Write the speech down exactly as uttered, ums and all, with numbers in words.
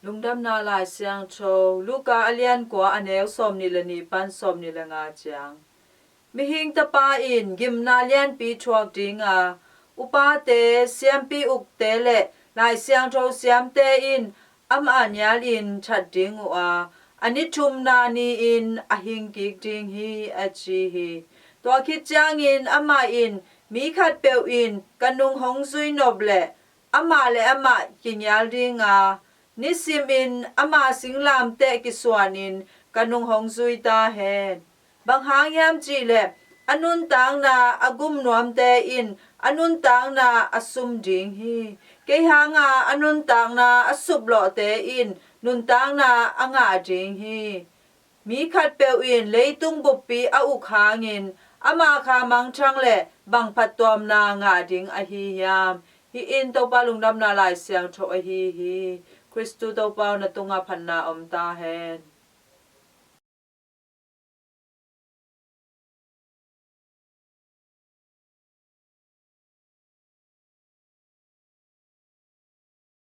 Lungdamna Lai Siangtho, Luka a lian kua, a neu sawmnih le nih pan sawmnih le nga ciang. Mihing Tapa in gimna lianpi thuak dinga, upate, siampi ukte le Lai Siangtho siamte in amah nialin that ding uh a, a ni thumna ni-in a hing kik ding hi, a ci hi. Tua khit ciangin amah in, mi khatpeuh in ka nung hong zui nop leh amah le amah kingial dinga, nisimin ama singlamteh kisuanin ka nung hong zui ta hen. Bang hang hiam cih leh, a nuntakna a gum nuamte in a nuntakna a sum ding hi. Kei hanga a nuntakna a suplawhte in nuntakna a ngah ding hi. Mi khatpeuh in leitung buppi a uk hangin ama kha mangthang le bang phattuamna ngah ding ahi hiam? Hih in Topa Lungdamna Lai Siangtho ahi hi. Khristu Topa aw, na tungah phatna om ta hen.